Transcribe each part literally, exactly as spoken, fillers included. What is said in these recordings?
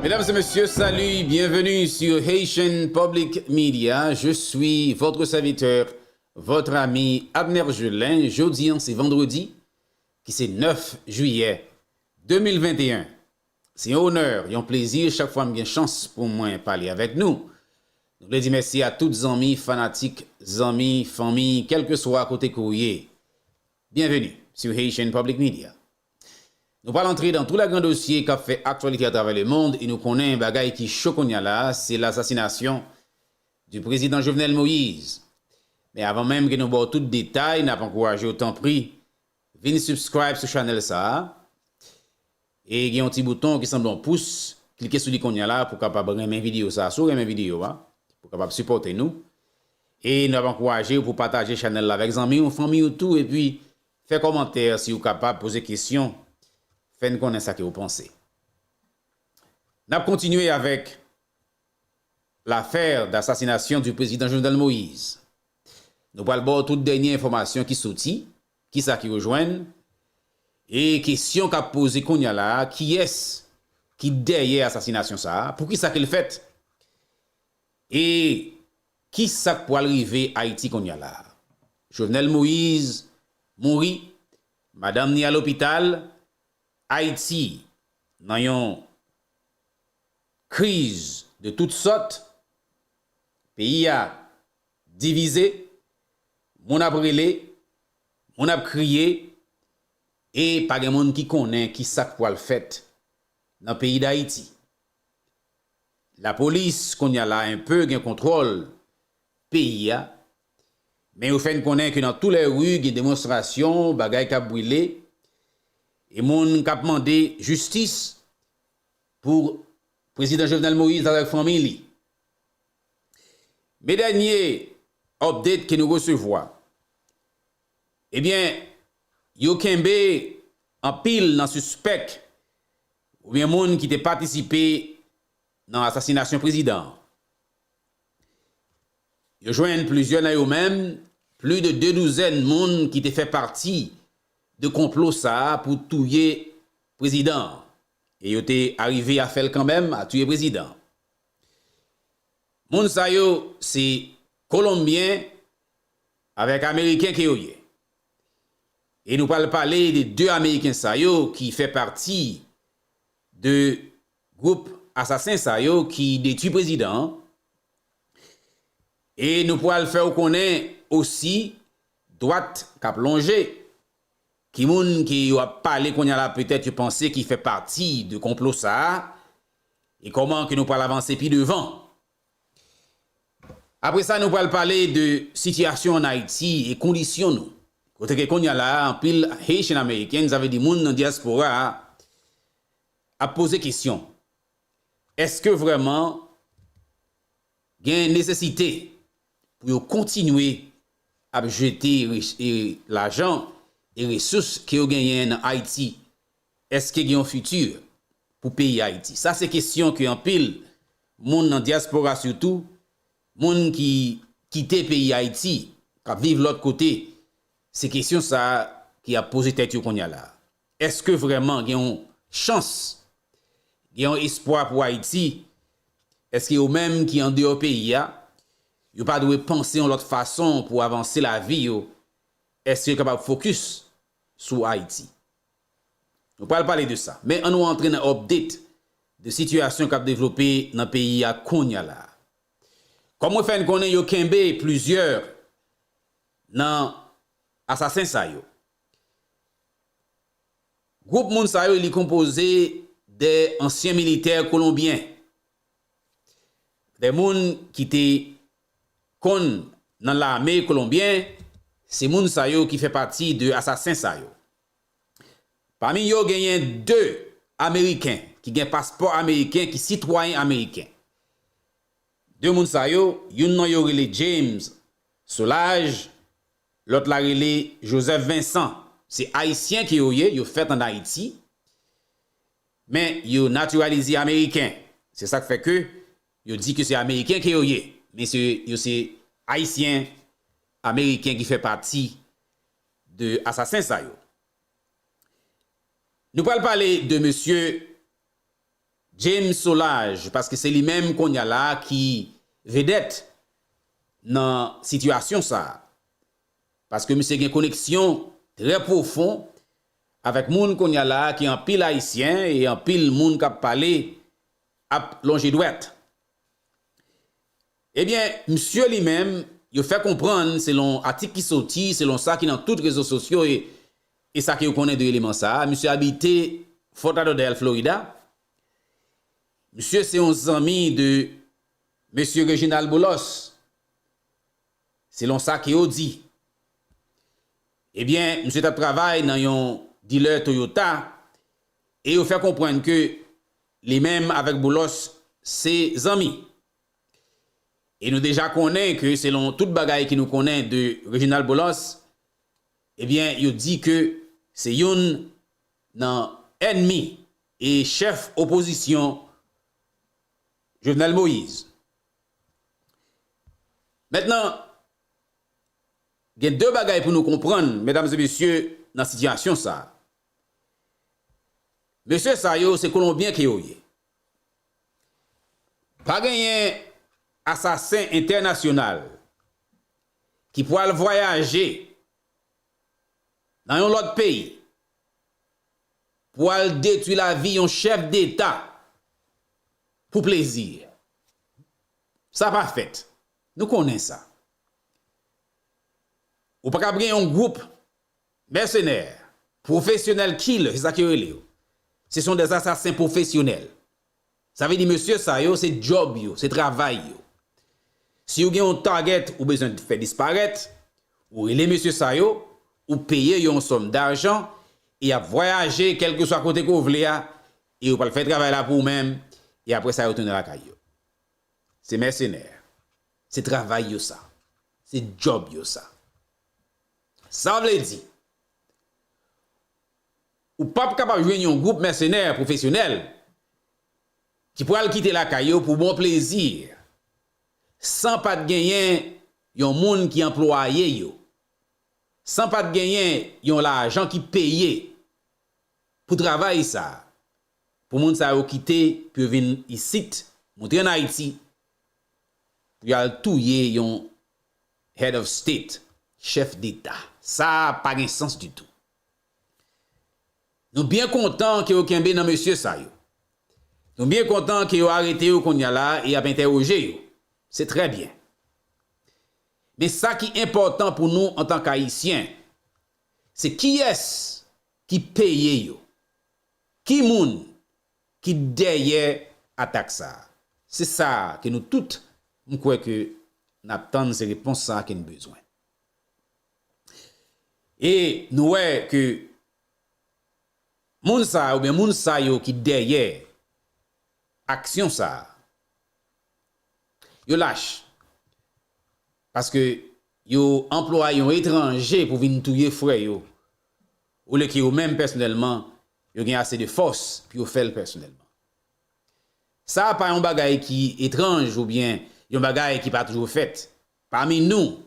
Mesdames et messieurs, salut, bienvenue sur Haitian Public Media. Je suis votre serviteur, votre ami Abner Gelin. Jodi an, se vandredi, ki se nèf jiyè de mil venteyen. Se yon onè, yon plezi chak fwa m gen chans pou mwen pale avèk nou. Nou vle di mèsi a tout zanmi, fanatik, zanmi, fanmi, kèlkeswa kote ke w ye. Bienvenue sur Haitian Public Media. Nou pral antre dans tous les grands dossiers k ap fè aktyalite atravè lemonn e nou konnen bagay ki cho kounye a la, se lasasinasyon du président Jovenel Moïse. Men avan menm ke nou ba w tout detay, n ap ankouraje w, tanpri, vin subscribe sou chanèl sa a. E gen yon ti bouton ki sanble yon pous, klike sou li kounye a la pou w kapab renmen videyo sa a. Si w renmen videyo a, pou w kapab sipòte nou. E n ap ankouraje w pou w pataje chanèl la avèk zanmi w, fanmi w tou, epi fè kòmantè si w kapab, poze kesyon, fè n konnen sa ke w panse. N ap kontinye avèk l'affaire d'assassination du président Jovenel Moïse. Nou pral ba w tout dènye enfòmasyon ki soti, kisa ki yo jwenn, e kesyon k ap poze kounye a la a, kiyès ki dèyè asasinasyon sa a, poukisa ke l fèt, e kisa k pral rive Ayiti kounye a la a. Jovenel Moïse mouri, madanm ni a lopital, Ayiti nan yon kriz de tout sòt, peyi a divize, moun ap rele, moun ap kriye, e pa gen moun ki konnen ki sa k pral fèt nan peyi Dayiti. Lapolis, kounye a la, enpe gen kontwòl peyi a, men yo fè n konnen ke nan tou lè ri, gen demonstrasyon, bagay k ap brile, e moun k ap mande jistis pou Prezidan Jovenel Moïse avèk fanmi li. Men dènye update ke nou resevwa, ebyen, yo kenbe anpil nan sispèk oubyen moun ki te patisipe nan asasinasyon prezidan an. Yo jwenn plizyè nan yo menm, plis de de douzèn moun ki te fè pati de konplo sa a pou touye prezidan an. E yo te arive a fè l kanmenm, a touye prezidan an. Moun sa yo se Kolonbyen avèk Ameriken ke yo ye. E nou pral pale de de Ameriken sa yo ki fè pati de gwoup asasen sa yo ki detwi prezidan an. E nou pral fè w konnen osi dwat k ap lonje. Ki moun ke yo ap pale kounye a la, petèt yo panse ki fè pati de konplo sa a, e kòman ke nou pral avanse pi devan. Apre sa, nou pral pale de sitiyasyon ann Ayiti e kondisyon nou. Kote ke kounye a la, anpil Haitian American, sa vle di moun nan dyaspora a, ap poze kesyon. Èske vrèman gen nesesite pou yo kontinye ap jete re-, e lajan e resous ke yo genyen nan Ayiti? Èske gen yon fiti pou peyi Ayiti? Sa se kesyon ke anpil moun nan dyaspora, sitou moun ki kite peyi Ayiti, k ap viv lòt kote, se kesyon sa a ki ap poze tèt yo kounye a la. Èske vrèman gen yon chans, gen yon espwa pou Ayiti? Èske yo menm ki andeyò peyi a, yo pa dwe panse yon lòt fason pou avanse lavi yo? Èske yo kapab fokis sou Ayiti? Nou pral pale de sa. Men ann nou antre nan update de sitiyasyon k ap devlope nan peyi a kounye a la. Kòm mwen fè n konnen, yo kenbe plizyè nan asasen sa yo. Gwoup moun sa yo, li konpoze de ansyen militè kolonbyen, de moun ki te konn nan lame kolonbyen, se moun sa yo ki fè pati de asasen sa yo. Pami yo, genyen de Ameriken ki gen paspò ameriken, ki sitwayen ameriken. De moun sa yo, youn nan yo rele James Solages, lòt la rele Joseph Vincent. Se Ayisyen ke yo ye, yo fèt ann Ayiti, men yo natiralize Ameriken. Se sa k fè ke yo di ke se Ameriken ke yo ye, men se, yo se Ayisyen Ameriken ki fè pati de asasen sa yo. Nou pral pale de mesye James Solages, paske se li menm kounye a la ki vedèt nan sitiyasyon sa a. Paske misye gen koneksyon trè pwofon avèk moun kounye a la ki anpil Ayisyen e anpil moun k ap pale ap lonje dwèt. Ebyen, misye li menm, yo fè konprann, selon atik ki soti, selon sa ki nan tout rezo sosyo e, e sa ke yo konnen de eleman sa a, misye abite Fort Lauderdale, Florida. Misye se yon zanmi de mesye Reginald Boulos, selon sa ke yo di. Ebyen, misye t ap travay nan yon dilè Toyota e yo fè konprann ke li menm avèk Boulos se zanmi. E nou deja konnen ke selon tout bagay ke nou konnen de Reginald Boulos, ebyen, yo di ke se youn nan ènmi e chèf opozisyon Jovenel Moïse. Mentnan, gen de bagay pou nou konprann, medam e mesye, nan sitiyasyon sa a. Mesye sa yo, se Kolonbyen ke yo ye. Pa genyen asasen entènasyonal ki pral vwayaje nan yon lòt peyi pou al detwi lavi yon chèf deta pou plezi. Sa pa fèt. Nou konnen sa. Ou pa kab gen yon gwoup mèsenè, pwofesyonèl killer, se sa ke yo rele yo. Se sont des assassins professionnels. Sa vle di mesye sa yo, se djòb yo, se travay yo. Si w gen yon target ou bezwen fè disparèt, ou rele mesye sa yo, ou peye yo yon sòm dajan, e y ap vwayaje kèlkeswa kote ke w vle a, e yo pral fè travay la pou ou menm, e apre sa yo tounen lakay yo. Se mèsenè. Se travay yo sa. Se djòb yo sa. Sa vle di, ou p ap kapab jwenn yon gwoup mèsenè pwofesyonèl ki pral kite lakay yo pou bon plezi, san pa t genyen yon moun ki anplwaye yo, san pa t genyen yon lajan ki peye pou travay sa, pou moun sa yo kite, pou yo vin isit, moute ann Ayiti, pou y al touye yon head of state, chèf deta. Sa pa gen sans ditou. Nou byen kontan ke yo kenbe nan mesye sa yo. Nou byen kontan ke yo arete yo kounye a la e y ap entèwoje yo. Se trè byen. Men sa ki enpòtan pou nou antank Ayisyen, se kiyès ki peye yo? Ki moun ki dèyè atak sa a? Se sa ke nou tout, m kwè ke n ap tann, se repons sa a ke n bezwen. E nou wè ke moun sa a, oubyen moun sa yo ki dèyè aksyon sa a, yo lach. Paske yo anplwaye yon etranje pou vin touye frè yo, olye ke yo menm pèsonèlman, yo gen ase de fòs pou yo fè l pèsonèlman. Sa a pa yon bagay ki etranj oubyen yon bagay ki pa toujou fèt. Pami nou,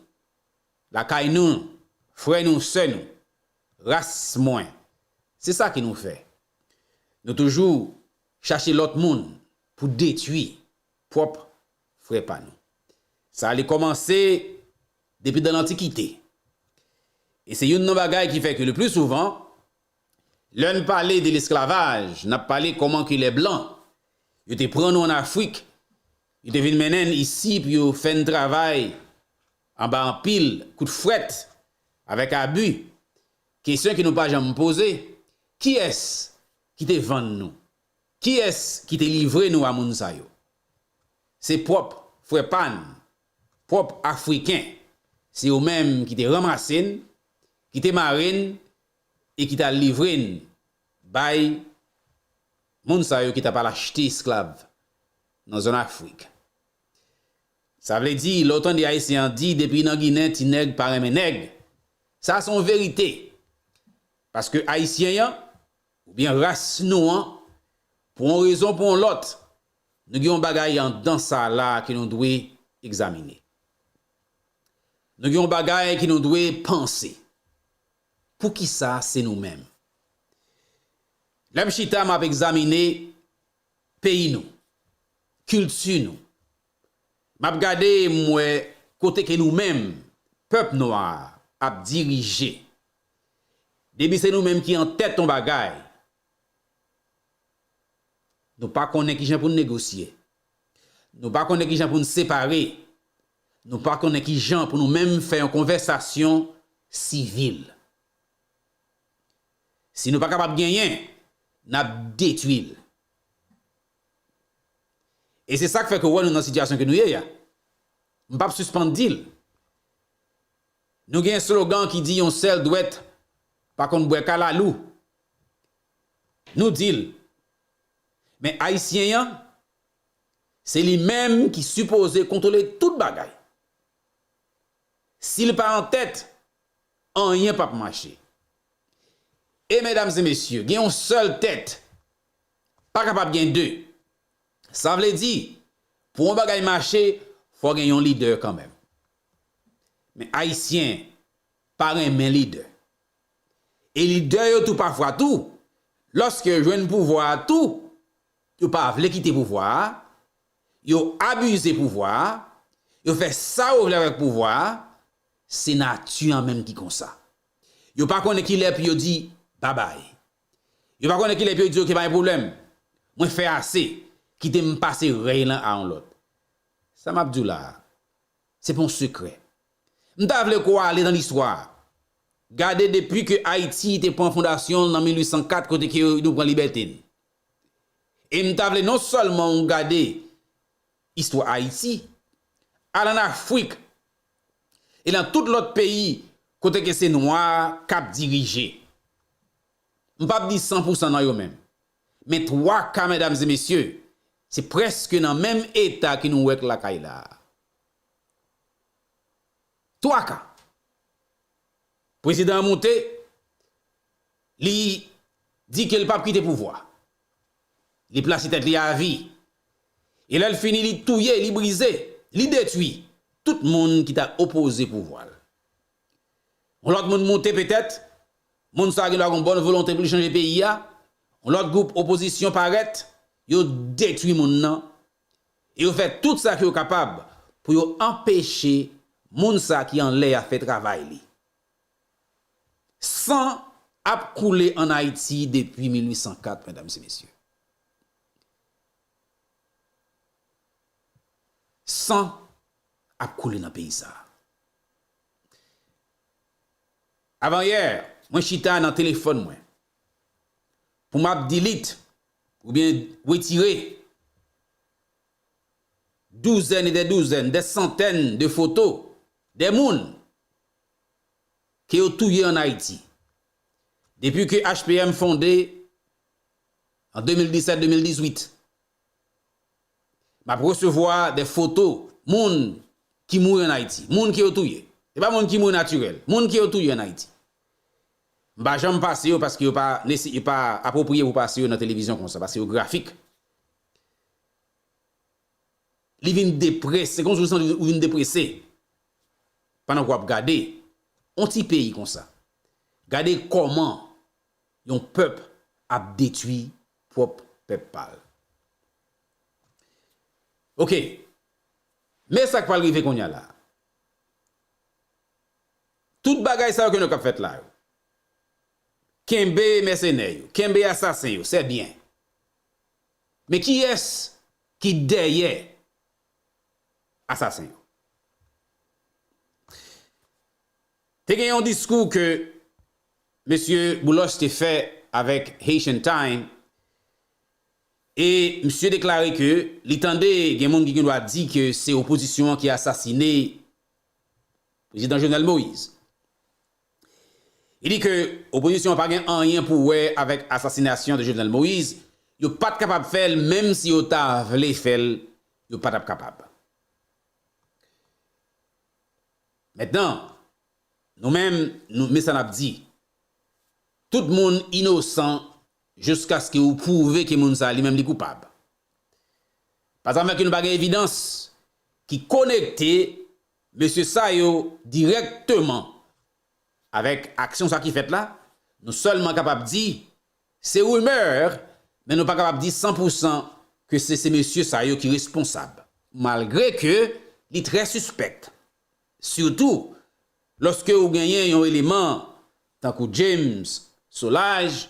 lakay nou, frè nou, sè nou, ras mwen, se sa ke nou fè. Nou toujou chache lòt moun pou detwi pwòp frè pa nou. Sa li kòmanse depi dan lantikite. E se youn nan bagay ki fè ke le pli souvan, lè n pale de lesklavaj, n ap pale kòman ke lè blan yo te pran nou ann Afrik, yo te vin mennen n isi pou yo fè n travay anba anpil kout frèt, avèk abi. Kesyon ke nou pa janm poze, kiyès ki te vann nou? Kiyès ki te livre nou a moun sa yo? Se pwòp frè pa n, pwòp Afriken. Se yo menm ki te ranmase n, ki te mare n, e ki t al livre n bay moun sa yo ki t ap al achte esklav nan zòn Afrik. Sa vle di, lè w tande Ayisyen an di, depi nan Ginen, ti nèg pa renmen nèg. Sa se yon verite. Paske Ayisyen an, oubyen ras nou an, pou yon rezon, pou yon lòt, nou gen yon bagay anndan sa la ke nou dwe egzamine. Nou gen yon bagay ke nou dwe panse. Poukisa se nou menm? Lè m chita, m ap egzamine peyi nou, kilti nou. M ap gade, m wè kote ke nou menm, pèp nwa a, ap dirije. Depi se nou menm ki an tèt yon bagay, nou pa konnen kijan pou n negosye. Nou pa konnen kijan pou n separe. Nou pa konnen kijan pou nou menm fè yon konvèsasyon sivil. Si nou pa kapab genyen, n ap detwi l. E se sa k fè ke w wè nou nan sitiyasyon ke nou ye a. M p ap sispann di l. Nou gen slogan ki di yon sèl dwèt pa konn bwè kalalou. Nou di l. Men Ayisyen an, se li menm ki sipoze kontwole tout bagay. Si l pa an tèt, anyen p ap mache. E medam e mesye, gen yon sèl tèt, pa kapab gen de. Sa vle di, pou yon bagay mache, fò gen yon lidè kanmenm. Men Ayisyen pa renmen lidè. E lidè yo tou pafwa tou, lòske yo jwenn pouvwa a tou, yo pa vle kite pouvwa a, yo abize pouvwa a, yo fè sa yo vle avèk pouvwa a, se nati an menm ki konsa. Yo pa konnen kilè pou yo di babay. Yo pa konnen kilè pou yo di, "Oke, pa gen pwoblèm. Mwen fè ase. Kite m pase rèy lan a yon lòt." Sa m ap di w la a, se pa yon sekrè. M ta vle ke w ale nan listwa. Gade depi ke Ayiti te pran fondasyon l nan mil uit san kat, kote ke nou pran libète n. E m ta vle non sèlman w gade istwa Ayiti, al ann Afrik, e nan tout lòt peyi kote ke se nwa k ap dirije. M p ap di san pou san nan yo menm. Men twa ka, medam e mesye, se prèske nan menm eta ke nou wè k lakay la a. Twa ka. Prezidan an moute, li di ke l p ap kite pouvwa. Li plase tèt li a vi. E lè l fini, li touye, li brize, li detwi tout moun ki ta opoze pouvwa l. Yon lòt moun moute petèt, moun sa a gen dwa gen yon bòn volonte pou li chanje peyi a, yon lòt gwoup opozisyon parèt, yo detwi moun nan, e yo fè tout sa ke yo kapab pou yo anpeche moun sa a ki anlè a fè travay li. San ap koule ann Ayiti depi mil uit san kat, medam e mesye. San ap koule nan peyi sa a. Avanyè, mwen chita nan telefòn mwen pou m ap delete oubyen retire douzèn e dè douzèn, dè santèn de foto de moun ke yo touye ann Ayiti. Depi ke H P M fonde an de mil disèt, de mil dizuit, m ap resevwa de foto moun ki mouri ann Ayiti, moun ke yo touye. Se pa moun ki mouri natirèl, moun ke yo touye ann Ayiti. M pa janm pase yo paske yo pa nese-, yo pa apwopriye pou pase yo nan televizyon konsa, paske yo grafik. Li vin deprese, se kòmsi ou santi ou vin deprese. Pandan ke w ap gade yon ti peyi konsa. Gade kòman yon pèp ap detwi pwòp pèp pa l. Oke. Men sa k pral rive kounye a la. Tout bagay sa yo ke nou k ap fèt la yo. Kenbe mèsenè yo, kenbe asasen yo, c'est bien. Men kiyès ki dèyè asasen yo? Te gen yon diskou ke mesye Boulos te fè avèk Haitian Time, e misye deklare ke li tande gen moun ki gen dwa di ke se opozisyon an ki asasine Prezidan Jovenel Moïse. Li di ke opozisyon an pa gen anyen pou wè avèk asasinasyon de Jovenel Moïse, yo pa t kapab fè l, menm si yo ta vle fè l, yo pa t ap kapab. Mentnan, nou menm, nou, men sa n ap di. Tout moun inosan jiskaske ou pwouve ke moun sa a li menm li koupab. Paske avèk nou pa gen evidans ki konekte mesye sa yo dirèkteman avèk aksyon sa ki fèt la, nou sèlman kapab di se rimè, men nou pa kapab di san pou san ke se, se mesye sa yo ki responsab, malgre ke li trè sispèk. Sitou, lòske ou genyen yon eleman tankou James Solages,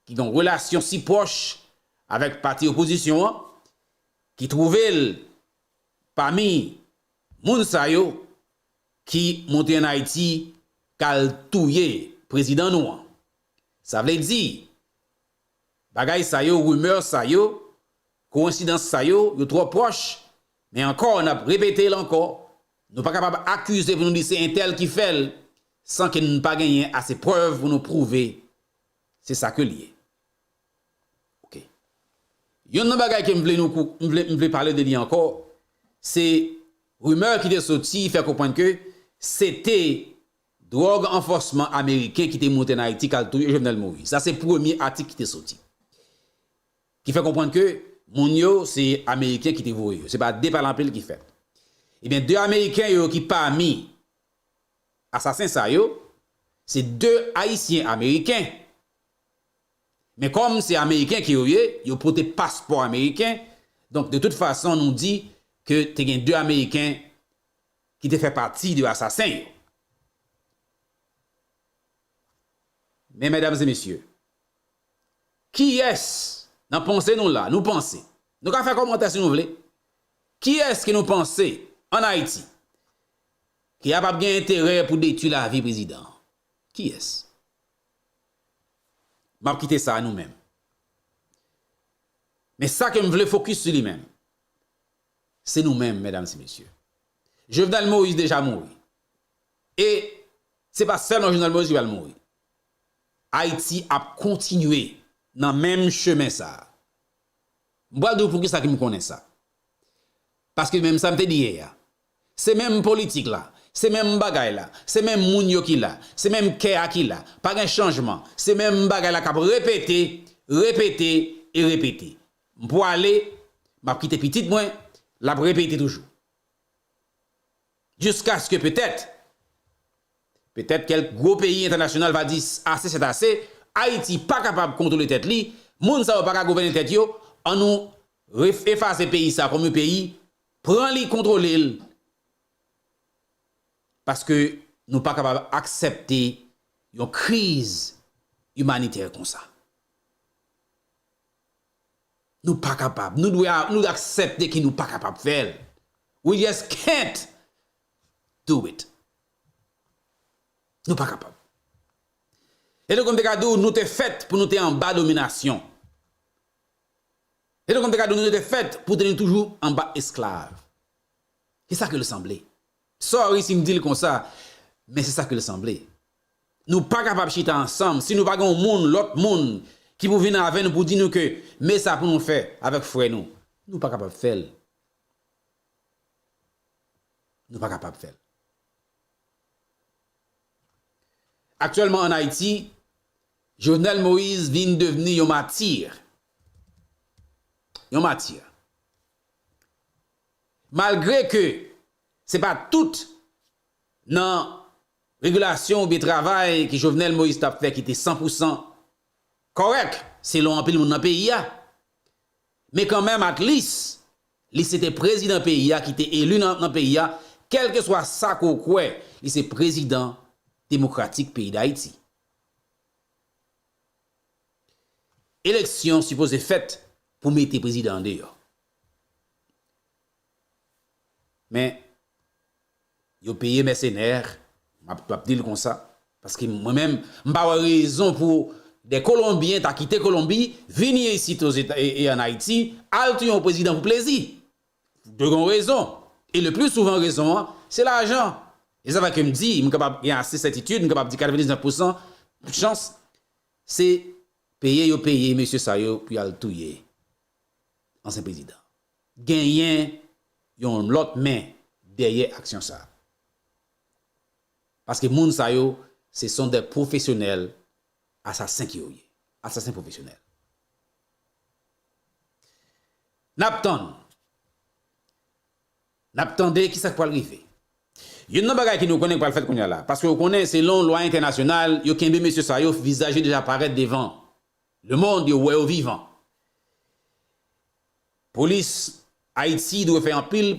ki gen yon relasyon si pwòch avèk pati opozisyon an, ki twouve l pami moun sa yo ki monte ann Ayiti k al touye prezidan nou an. Sa vle di, bagay sa yo, rimè sa yo, kowensidans sa yo, yo twò pwòch, men ankò, n ap repete l ankò, nou pa kapab akize pou nou di se entèl ki fè l, san ke n pa genyen ase prèv pou nou pwouve se sa ke l ye. Ok. Youn nan bagay ke m vle nou kou-, m vle, m vle pale de li ankò, se rimè ki te soti fè konprann ke se te dwòg anfòsman ameriken ki te monte ann Ayiti k al touye Jovenel Moïse. Sa se premye atik ki te soti. Ki fè konprann ke moun yo, se ameriken ki te voye yo. Se pa de pale anpil ki fèt. Ebyen, de ameriken yo ki pami asasen sa yo, se de ayisyen ameriken. Men kòm se ameriken ke yo ye, yo pote paspò ameriken. Donk, de tout fason, nou di ke te gen de ameriken ki te fè pati de asasen yo. Men, medam e mesye, kiyès nan panse nou la, nou panse, nou ka fè kòmantè si nou vle, kiyès ke nou panse ann Ayiti ki kapab gen enterè pou detwi lavi prezidan an? Kiyès? M ap kite sa a nou menm. Men sa ke m vle fokis sou li menm, se nou menm, medam e mesye. Jovenel Moïse deja mouri. E se pa sèlman Jovenel Moïse ki pral mouri. Ayiti ap kontinye nan menm chemen sa a. M pral di w poukisa ke m konnen sa. Paske menm sa m te di yè a. Se menm politik la, se menm bagay la, se menm moun yo ki la, se menm kè a ki la. Pa gen chanjman, se menm bagay la k ap repete, repete e repete. M pwale, m ap kite pitit mwen, l ap repete toujou. Jiskaske petèt, petèt kèlk gwo peyi entènasyonal va di, ase sèt ase, Ayiti pa kapab kontwole tèt li, moun sa yo pa ka gouvène tèt yo, ann nou ref-, efase peyi sa kòm yon peyi, pran li, kontwole l, paske nou pa kapab aksepte yon kriz imanitè konsa. Nou pa kapab. Nou dwe a-, nou aksepte ke nou pa kapab fè l. We just can't do it. Nou pa kapab. E tankou m te ka di w, nou te fèt pou nou te anba dominasyon. E tankou m te ka di w, nou te fèt pou te nou toujou anba esklav. Se sa ke l sanble. Sorry si m di l konsa, men se sa ke l sanble. Nou pa kapab chita ansanm si nou pa gen yon moun, lòt moun, ki pou vin avè nou pou di nou ke men sa pou nou fè avèk frè nou. Nou pa kapab fè l. Nou pa kapab fè l. Aktyèlman ann Ayiti, Jovenel Moïse vin devni yon mati. Yon mati. Malgre ke se pa tout nan regilasyon oubyen travay ke Jovenel Moïse t ap fè ki te san pou san kòrèk, selon anpil moun nan peyi a. Men kanmenm, at least, li se te prezidan peyi a ki te eli nan, nan peyi a, kèlkeswa sa ke w kwè, li se prezidan demokratik peyi Dayiti. Eleksyon sipoze fèt pou mete prezidan an deyò. Men, yo peye mèsenè, m ap, m ap di l konsa, paske mwen menm, m pa wè rezon pou de Kolonbyen ta kite Kolonbi, vini isit Ozeta-, e, e ann Ayiti, al touye yon prezidan pou plezi. Pou de grann rezon. E le pli souvan rezon an, se lajan. E sa fè ke m di, m kapab gen ase sètitid, m kapab di katrevendiznèf pou san chans, se peye yo peye mesye sa yo pou y al touye ansyen prezidan. Genyen yon lòt men dèyè aksyon sa a. Paske moun sa yo, se sont des professionnels asasen ke yo ye. Asasen pwofesyonèl. N ap tann. N ap tande kisa k pral rive. Youn nan bagay ke nou konnen k pral fèt kounye a la, paske ou konnen, selon lwa entènasyonal, yo kenbe mesye sa yo, vizaj yo deja parèt devan lemonn, yo wè yo vivan. Polis Ayiti dwe fè anpil,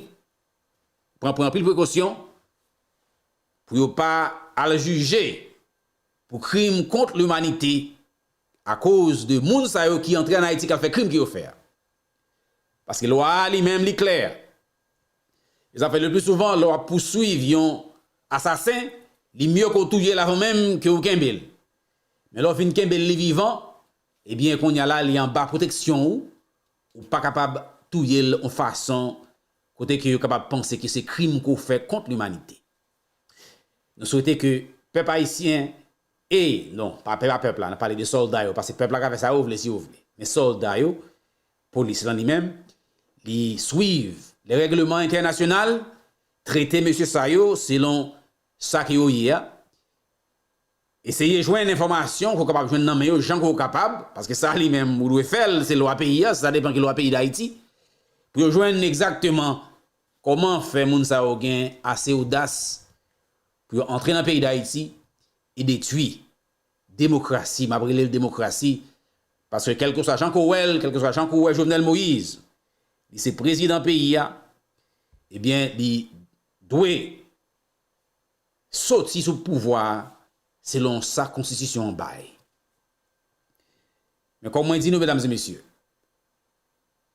pran, pran anpil prekosyon pou yo pa al jije pou krim kont limanite akoz de moun sa yo ki antre ann Ayiti k al fè krim ke yo fè a. Paske lwa a li menm li klè. E sa fè le pli souvan, lè w ap pouswiv yon asasen, li mye ke w touye l avan menm ke w kenbe l. Men lè w fin kenbe l li vivan, ebyen, kounye a la, li anba pwoteksyon ou, ou pa kapab touye l yon fason kote ke yo kapab panse ke se krim ke w fè kont limanite. Nou swete ke pèp ayisyen e, non, pa pèp a pèp la, n ap pale de sòlda yo, paske pèp la ka fè sa yo vle, si yo vle. Men sòlda yo, polis lan li menm, li swiv le règleman entènasyonal, trete mesye sa yo selon sa ke yo ye a, eseye jwenn enfòmasyon ke w kapab jwenn nan men yo jan ke w kapab, paske sa li menm ou dwe fè l, se lwa peyi a, sa depann ki lwa peyi Dayiti, pou yo jwenn egzakteman kòman fè moun sa yo gen ase odas pou yo antre nan peyi Dayiti e detwi demokrasi, m ap rele l demokrasi, paske kèlkeswa jan ke w wè l, kèlkeswa jan ke w wè Jovenel Moïse, li se prezidan peyi a, ebyen, li dwe soti sou pouvwa a selon sa konstitisyon an bay. Men kòm mwen di nou, medam e mesye,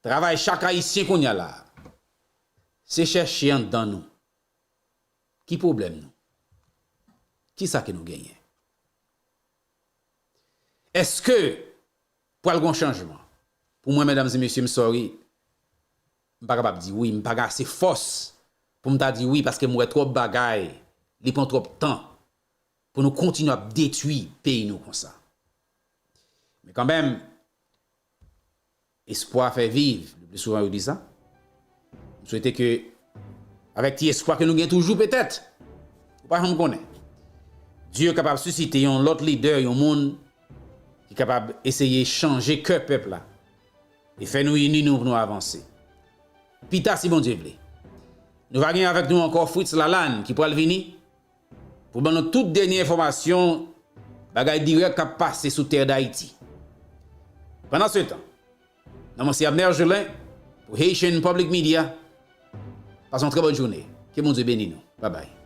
travay chak ayisyen kounye a la, se chèche anndan nou. Ki pwoblèm nou? Kisa ke nou genyen? Èske pral gen yon chanjman? Pou mwen, medam e mesye, m sorry, m pa kapab di wi, m pa gen ase fòs pou m ta di wi, paske m wè twòp bagay, li pran twòp tan pou nou kontinye ap detwi peyi nou konsa. Men kanmenm, espwa fè viv, le pli souvan yo di sa. M swete ke, avèk ti espwa ke nou gen toujou petèt, ou pa janm konnen, Dye kapab sisite yon lòt lidè, yon moun ki kapab eseye chanje kè pèp la e fè nou ini nou pou nou avanse. Pita, si Bondye vle, nou va gen avèk nou ankò Fritz Lalanne ki pral vini pou ban nou tout dènye enfòmasyon, bagay dirèk k ap pase sou tè Dayiti. Pandansetan, non mwen se Abner Gelin pou Haitian Public Media. Pase yon trè bòn jounen. Ke Bondye beni nou. Babay.